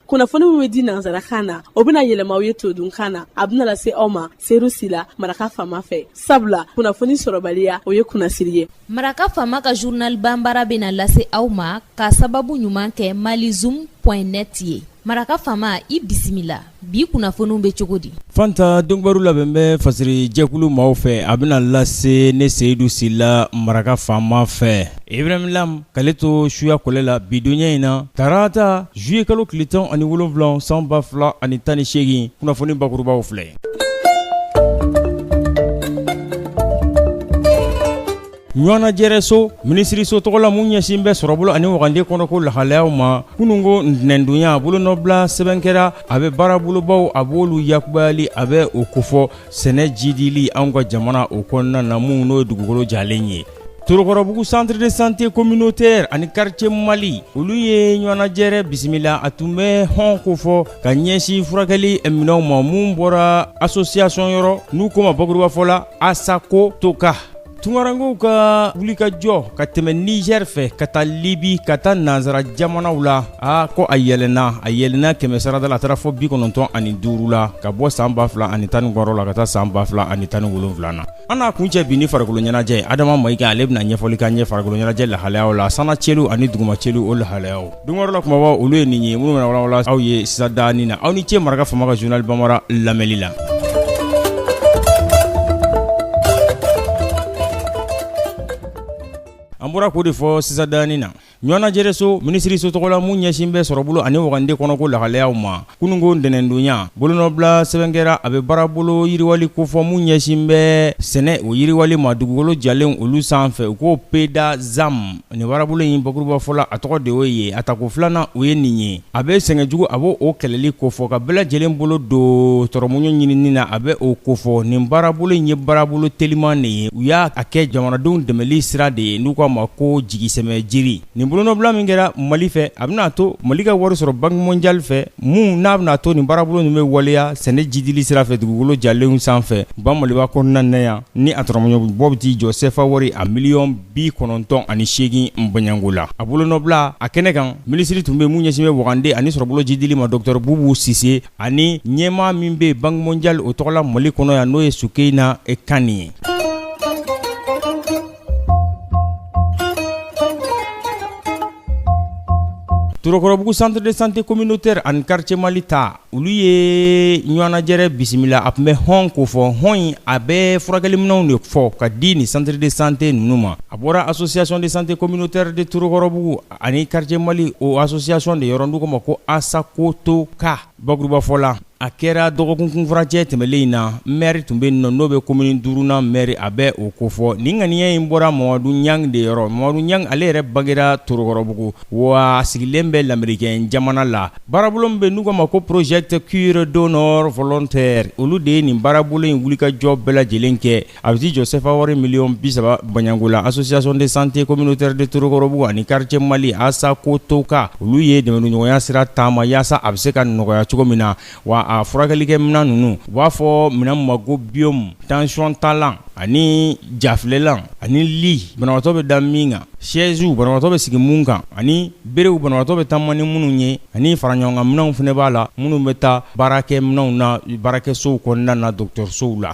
Kunnafoni min bɛ di nansarakan na, o bɛna yɛlɛma aw ye todunkan na. A bɛna lase aw ma Seyidu Sila, Maraka Faama fɛ, sabula kunnafoni sɔrɔbaliya, o ye kunnasiri ye. Maraka Faama ka journal banbara bɛna lase aw ma ka sababu ɲuman kɛ malizoom point net ye. Maraka Faama, i bisimila. Bi kunnafoniw bɛ cogo di? Fanta, donkibaru labɛn bɛ fasiri jɛkulu maaw fɛ, a bɛna lase ne Seyidu Sila, Maraka Faama fɛ. Ibrahim Lam k'ale to suya kɔlɛ la bidonya in na, tarata juillet kalo tile 17 san 2018, kunnafoni bakurubaw filɛ. Ɲɔgɔnnajɛrɛso minisiriso tɔgɔ la mun ɲɛsin bɛ sɔrɔbolo ani wagande kɔnɔko lahalayaw ma, kununko ntɛnɛndonya bolonɔbila sɛbɛn kɛra. A bɛ baarabolobaw, a b'olu yakubayali, a bɛ o kofɔ sɛnɛ jidili anw ka jamana o kɔnɔna na, mun n'o ye dugukolo jalen ye. Torokɔrɔbugu centre de santé communautaire ani quartier Mali, olu ye ɲɔgɔnnajɛrɛ bisimila. A tun bɛ hɔn kofɔ ka ɲɛsin furakɛli minɛnw ma mun bɔra association yɔrɔ n'u ko ma bakurubafɔ la Asako Toka. Tunkarankew ka wulikajɔ ka tɛmɛ Niger fɛ ka taa Libi, ka taa nansara jamanaw la, a ko a yɛlɛnna, a yɛlɛnna kɛmɛ sarada la, a taara fɔ 95 la, ka bɔ san 2016 la ka taa san 2017 na. An n'a kuncɛ bi ni farikolo ɲɛnajɛ. Adama Mayiga, ale bɛna ɲɛfɔli k'an ye farikolo ɲɛnajɛ lahalayaw la, sannacelu ani dugumacelu, o lahalayaw. Donkibaru la kumabaw, olu ye nin ye minnu bɛna walawala aw ye sisan daani na. Aw ni ce Maraka Faama ka journal bambara lamɛnli la. An bɔra k'o de fɔ sisan daani na. Ɲɔgɔnnajɛrɛso minisiriso tɔgɔ la mun ɲɛsin bɛ sɔrɔbolo ani wagande kɔnɔko lahalayaw ma, kununko ntɛnɛndonya bolonɔbila sɛbɛn kɛra. A bɛ baarabolo yiriwali kofɔ mun ɲɛsin bɛ sɛnɛ o yiriwali ma dugukolo jalen olu sanfɛ, u ko PDAZAM. Nin baarabolo in bakurubafɔ la, a tɔgɔ de y'o ye. A tako filanan, o ye nin ye. A bɛ sɛgɛnjugu, a b'o o kɛlɛli kofɔ, ka bɛɛ lajɛlen bolo don tɔrɔmɔɲɔ ɲinini na, a bɛ o kofɔ. Nin baarabolo in ye baarabolo teliman de ye. U y'a kɛ jamanadenw dɛmɛli sira de ye n'u k'a ma ko jigisɛmɛ jiri. Nin bolonɔbila min kɛra Mali fɛ, a bɛna to Mali ka wari sɔrɔ Banque mondiale fɛ, mun n'a bɛna to nin baarabolo ninnu bɛ waleya sɛnɛ jidili sira fɛ dugukolo jalenw sanfɛ ba Maliba kɔnɔna na yan, ni a tɔrɔmɔɲɔ bɔ bɛ t'i jɔ sefa wari a miliyɔn 98 bɔɲɔgɔnko la. A bolonɔbila a kɛnɛ kan, minisiri tun bɛ mun ɲɛsin bɛ wagande ani sɔrɔbolo jidili ma, docteur Bubu Sise, ani ɲɛmaa min bɛ Banque mondiale o tɔgɔ la Mali kɔnɔ yan, n'o ye Sukeyina Kane ye. Torokɔrɔbugu centre de santé communautaire ani quartier Mali ta, olu ye ɲɔgɔnnajɛrɛ bisimila. A tun bɛ hɔn kofɔ. Hɔn in, a bɛ furakɛliminɛnw de fɔ ka di nin centre de santé ninnu ma. A bɔra association de santé communautaire de Torokɔrɔbugu ani quartier Mali, o association de yɔrɔ n'u k'o ma ko Asakotoka. Bakurubafɔ la, a kɛra dɔgɔkun kunfurancɛ tɛmɛlen in na. Maire tun bɛ yen nɔ, n'o bɛ commune duurunan maire, a bɛ o kofɔ. Nin ŋaniya in bɔra Mamadu Ɲang de yɔrɔ. Mamadu Ɲang, ale yɛrɛ bangera Torokɔrɔbugu, wa a sigilen bɛ Lamerikɛn jamana la. Baarabolo min bɛ n'u k'a ma ko Project Cure Donneur Volontaire, olu de ye nin baarabolo in wulikajɔ bɛɛ lajɛlen kɛ. A bɛ t'i jɔ sefa wari miliyɔn 30 bɔɲɔgɔnko la. Association de santé communautaire de Torokɔrɔbugu ani quartier Mali Asakotoka, olu ye dɛmɛdonɲɔgɔnya sira taama yaasa a bɛ se ka nɔgɔya cogo min na. Wa a furakɛlikɛminɛn ninnu, u b'a fɔ minɛn min ma ko biome, tension talan ani jafilɛlan ani lit banabaatɔ bɛ da min kan, chaise banabaatɔ bɛ sigi mun kan, ani berew banabaatɔ bɛ taama ni minnu ye, ani faraɲɔgɔnkan minɛnw fana b'a la minnu bɛ taa baarakɛminɛnw na baarakɛsow kɔnɔna na, dɔgɔtɔrɔsow la.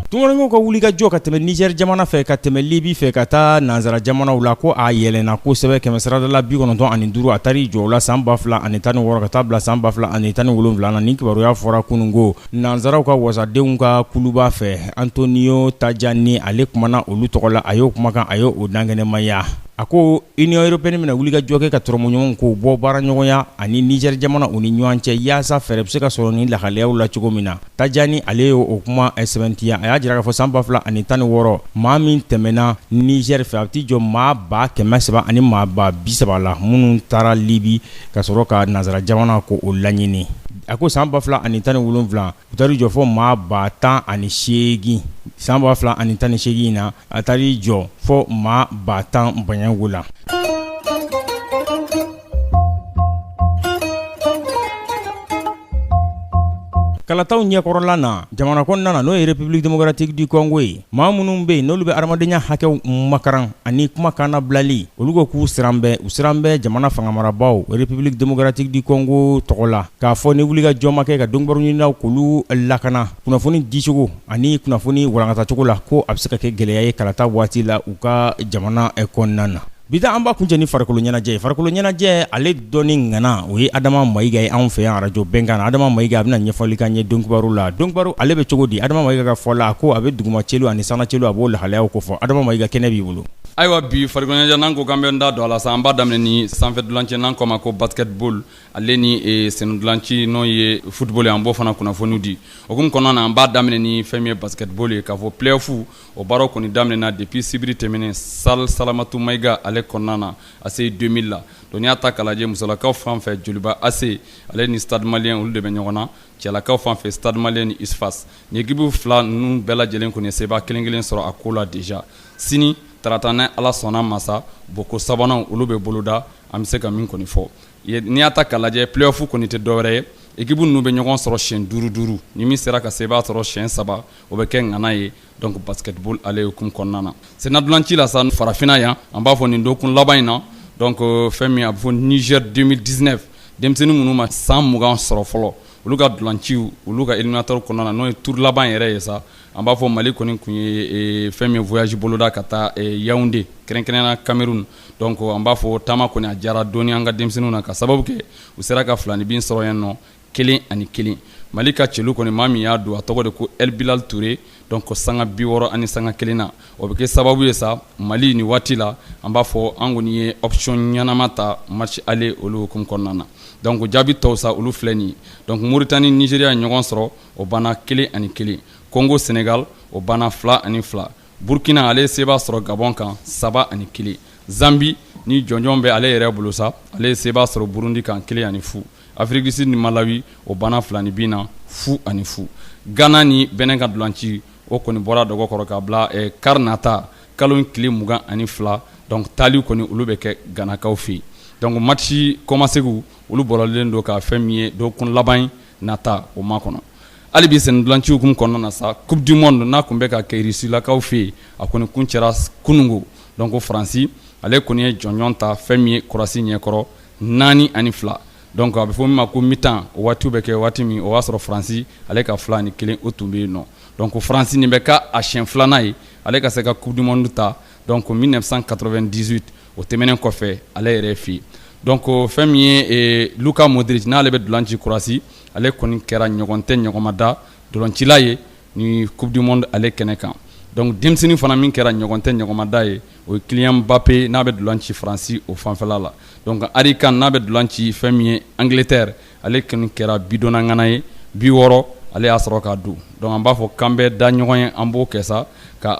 Tunkarankew ka wulikajɔ ka tɛmɛ Niger jamana fɛ, ka tɛmɛ Libi fɛ, ka taa nansara jamanaw la, ko a yɛlɛnna kosɛbɛ kɛmɛ sarada la 95. A taar'i jɔ o la san 2016 ka taa bila san 2017 na. Nin kibaruya fɔra kununko nansaraw ka wasadenw ka kuluba fɛ. Antonio Tajani, ale kumana olu tɔgɔ la, a y'o kumakan, a y'o dankɛnɛmaya. A ko Union européenne bɛna wulikajɔ kɛ ka tɔrɔmɔɲɔgɔnw k'o bɔ baaraɲɔgɔnya ani Niger jamana u ni ɲɔgɔn cɛ, yaasa fɛɛrɛ bɛ se ka sɔrɔ nin lahalayaw la cogo min na. Tajani, ale y'o kuma sɛbɛntiya. A y'a jira k'a fɔ san 2016, maa min tɛmɛna Niger fɛ, a bɛ t'i jɔ maa 300 ani maa 30 000 la, minnu taara Libi ka sɔrɔ ka nansara jamana ko o laɲini. A ko san 2017, u taar'i jɔ fɔ maa 18 000. San 2018 in na, a taar'i jɔ fɔ maa 10 000 bɔɲɔgɔnko la. Kalataw ɲɛkɔrɔla na jamana kɔnɔna na, n'o ye République démocratique du Congo ye, maa minnu bɛ yen n'olu bɛ adamadenya hakɛw makaran ani kuma kannabilali, olu ko k'u siran bɛ, u siran bɛ jamana fangamarabaw République démocratique du Congo tɔgɔ la, k'a fɔ ni wulikajɔ ma kɛ ka donkibaru ɲininaw k'olu lakana kunnafoni dicogo ani kunnafoni walankatacogo la, ko a bɛ se ka kɛ gɛlɛya ye kalata waati la u ka jamana kɔnɔna na. Bi an b'a kuncɛ ni farikolo ɲɛnajɛ. Farikolo ɲɛnajɛ, ale dɔnni ŋana, o ye Adama Mayiga ye anw fɛ yan arajo Bɛnkan. Adama Mayiga, a bɛna ɲɛfɔli k'an ye donkibaru la. Donkibaru ale bɛ cogo di? Adama Mayiga ka fɔ la, ko a bɛ duguma celu ani sanna celu, a b'o lahalayaw ko fɔ. Adama Mayiga, kɛnɛ b'i bolo. Ayiwa, bi farikolo ɲɛnajɛ, n'an ko k'an bɛ n da don a la sa, an b'a daminɛ ni sanfɛ dulancɛ, n'an ko a ma ko basketball, ale ni sen dulanci, n'o ye football ye. An b'o fana kunnafoniw di. O hukumu kɔnɔna na, an b'a daminɛ ni fɛn min ye basketball ye, k'a fɔ play-off o baaraw kɔni daminɛna depuis sibiri tɛmɛnen salle Salamatu Mayiga ale kɔnɔna na, ACI 2000 la. Donc n'i y'a ta k'a lajɛ, musolakaw fan fɛ, Joliba AC ale ni Stade Malien, olu de bɛ ɲɔgɔn na. Cɛlakaw fan fɛ, Stade Malien ni USFAS. Ni équipe fila ninnu bɛɛ lajɛlen kɔni ye seba kelen kelen sɔrɔ a ko la déjà. Sini tarata, ni Ala sɔnna masa, bɔko sabanan olu bɛ boloda. An bɛ se ka min kɔni fɔ, n'i y'a ta k'a lajɛ, play-off kɔni tɛ dɔwɛrɛ ye, équipe ninnu bɛ ɲɔgɔn sɔrɔ siɲɛ duuru duuru. Ni min sera ka seba sɔrɔ siɲɛ saba, o bɛ kɛ ŋana ye. Donc basketball ale hukumu kɔnɔna na, senna dulanci la sa, farafinna yan, an b'a fɔ nin dokun laban in na, donc fɛn min a bɛ fɔ Niger 2019, denmisɛnnin minnu ma san 20 sɔrɔ fɔlɔ, olu ka dulanciw, olu ka éliminatoire kɔnɔna na, n'o ye tour laban yɛrɛ ye sa, an b'a fɔ Mali kɔni tun ye fɛn min voyage boloda ka taa Yaoundé, kɛrɛnkɛrɛnnenya Cameroun. Donc an b'a fɔ taama kɔni a diyara dɔɔni an ka denmisɛnninw na, ka sababu kɛ u sera ka filani bin sɔrɔ yen nɔ, 1-1. Mali ka celu kɔni, maa min y'a don, a tɔgɔ de ko El Bilal Touré. Donc sanga 61 na, o bɛ kɛ sababu ye sa, Mali ni waati la, an b'a fɔ an kɔni ye option ɲɛnama ta match aller olu hukumu kɔnɔna na. Donc jaabi tɔw sa, olu filɛ nin ye. Donc Mauritanie, Nigéria ye ɲɔgɔn sɔrɔ, o banna 1-1. Congo, Sénégal, o banna 2-2. Burkina ale ye seba sɔrɔ Gabon kan, 3-1. Zambie ni jɔnjɔn bɛ ale yɛrɛ bolo sa, ale ye seba sɔrɔ Burundi kan, 1-0. Afrique du Sud ni Malawi, o banna fila ni bin na, 0-0. Ghana ni Benin ka dulanci, o kɔni bɔra dɔgɔ kɔrɔ ka bila kari nata, kalo tile 22. Donc taali kɔni, olu bɛ kɛ Ghanakaw fɛ yen. Donc match kɔmasegu, olu bɔrɔlen don ka fɛn min ye dɔgɔkun laban nata, o ma kɔnɔ. Hali bi sen dulanci hukumu kɔnɔna na sa, Coupe du monde n'a tun bɛ ka kɛ Rusilakaw fɛ yen, a kɔni kun cɛra kunungo. Donc Faransi ale kɔni ye jɔnjɔn ta fɛn min ye Croatie ɲɛkɔrɔ, 4-2. Donc a bɛ fɔ min ma ko mi-temps, o waatiw bɛ kɛ waati min, o y'a sɔrɔ Faransi ale ka 2-1, o tun bɛ yen nɔ. Donc Faransi, nin bɛ ka a siɲɛ filanan ye ale ka se ka Coupe du monde ta. Donc 1998, o tɛmɛnen kɔfɛ ale yɛrɛ fɛ yen. Donc fɛn min ye Luka Modric, n'ale bɛ dulan ci Croatie, ale kɔni kɛra ɲɔgɔn tɛ ɲɔgɔnma da dulancila ye ni Coupe du monde ale kɛnɛ kan. Donc denmisɛnnin fana min kɛra ɲɔgɔn tɛ ɲɔgɔnma da ye, o ye Kylian Mbappé, n'a bɛ dulan ci Faransi o fanfɛla la. Donc Harry Kane, n'a bɛ dulan ci fɛn min ye Angleterre, ale kɔni kɛra bidonna ŋana ye, 60 ale y'a sɔrɔ k'a don. Donc an b'a fɔ k'an bɛ da ɲɔgɔn ye, an b'o kɛ sa ka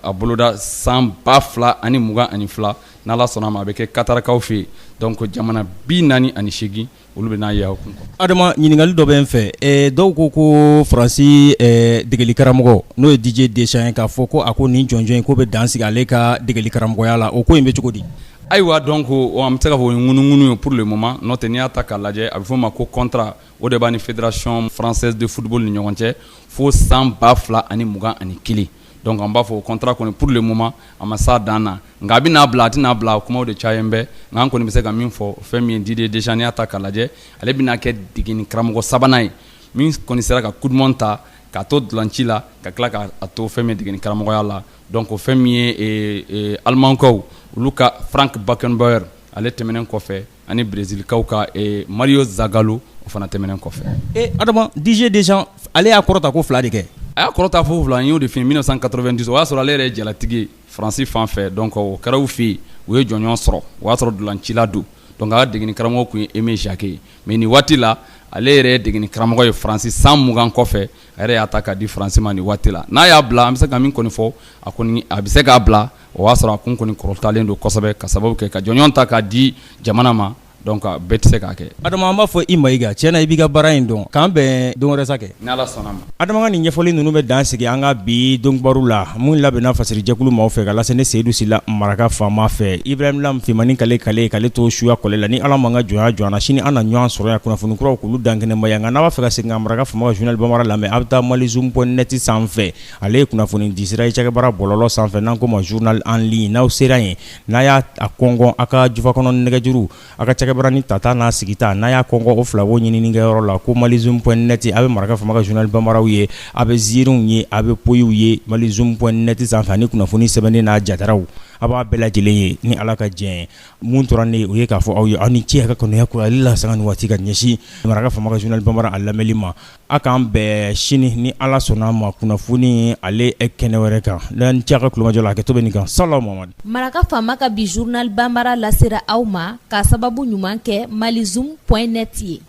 a boloda san 2022, n'Ala sɔnna ma, a bɛ kɛ Katarakaw fɛ yen. Donc jamana 48, olu bɛ n'a ye kun. Adama, ɲininkali dɔ bɛ n fɛ. Dɔw ko ko Faransi degeli karamɔgɔ, n'o ye Didier Deschamps ye, k'a fɔ ko a ko nin jɔnjɔn in ko bɛ dan sigi ale ka degeli karamɔgɔya la. O ko in bɛ cogo di? Ayiwa, donc an bɛ se k'a fɔ o ye ŋunuŋunu ye pour le moment. N'o tɛ, n'i y'a ta k'a lajɛ, a bɛ fɔ o ma ko contrat, o de b'a ni Fédération française de football ni ɲɔgɔn cɛ fo san 2021. Donc an b'a fɔ o contrat kɔni, pour le moment, a ma s'a dan na. Nka a bɛ n'a bila, a tɛna bila, kumaw de cayalen bɛ. Nka an kɔni bɛ se ka min fɔ, fɛn min ye Didier Deschamps, n'i y'a ta k'a lajɛ, ale bɛna kɛ degeli karamɔgɔ sabanan ye min kɔni sera ka Coupe du monde ta k'a to dulanci la, ka tila k'a to fɛn min degeli karamɔgɔya la. Donc fɛn min ye Alimankaw olu ka Frank Beckenbauer, ale tɛmɛnen kɔfɛ, ani Brésilkaw ka Mario Zagallo, o fana tɛmɛnen kɔfɛ. E Adama, Didier Deschamps ale y'a kɔrɔta ko fila de kɛ. A y'a kɔrɔta fo fila, n y'o de f'i ye, 1990, o y'a sɔrɔ ale yɛrɛ ye jalatigi ye Faransi fan fɛ. Donc o kɛra u fɛ yen, u ye jɔnjɔn sɔrɔ, o y'a sɔrɔ dulancila don. Donc a ka degeli karamɔgɔ tun ye Aimé Jacquet ye. Mais nin waati la, ale yɛrɛ ye degeli karamɔgɔ ye Faransi san 20 kɔfɛ, a yɛrɛ y'a ta k'a di Faransi ma nin waati la. N'a y'a bila, an bɛ se ka min kɔni fɔ, a kɔni a bɛ se k'a bila, o y'a sɔrɔ a kun kɔni kɔrɔtalen don kosɛbɛ, ka sababu kɛ ka jɔnjɔn ta k'a di jamana ma. Donc bɛɛ tɛ se k'a kɛ. Adama, an b'a fɔ i Mayiga, tiɲɛ na i b'i ka baara in dɔn. K'an bɛn don wɛrɛ sa kɛ. Ni Ala sɔnna ma. Adama ka nin ɲɛfɔli ninnu bɛ dan sigi an ka bi donkibaru la, mun labɛnna fasirijɛkulu maaw fɛ ka lase ne Seyidu Sila Maraka faama fɛ, Ibrahim Lam Finmani kale kale k'ale to suya kɔlɛ la. Ni Ala m'an ka jɔnya jɔ an na, sini an na ɲɔgɔn sɔrɔ yan kunnafoni kuraw k'olu dankɛnɛmaya. Nka n'a b'a fɛ ka segin ka Maraka faama ka journal bambara lamɛn, a bɛ taa malizoom.net sanfɛ. Ale ye kunnafoni disira ye cakɛbaara bɔlɔlɔ sanfɛ n'an ko ma journal en ligne. N'aw sera yen, n'a y'a kɔngɔn a ka jufa kɔnɔ nɛgɛjuru, a ka cakɛbaara ni tata n'a sigita, n'a y'a kɔngɔn o fila o ɲininikɛyɔrɔ la ko malizoom.net, a bɛ Maraka faama ka journal bambaraw ye, a bɛ ziiriw ye, a bɛ poyiw ye malizoom.net sanfɛ, ani kunnafoni sɛbɛnnen n'a jataraw, a b'a bɛɛ lajɛlen ye ni Ala ka jɛn ye. Mun tora ne ye, o ye k'a fɔ aw ye aw ni ce a ka kanuya kurali la sanga ni waati ka ɲɛsin Maraka faama ka journal bambara a lamɛnli ma. A k'an bɛn sini ni Ala sɔnna a ma kunnafoni ale kɛnɛ wɛrɛ kan. Aw ni ce a ka tulomajɔ la, hakɛto bɛ nin kan. Salaw Mamadu. Maraka faama ka bi journal bambara lasera aw ma k'a sababu ɲuman kɛ malizoom point net ye.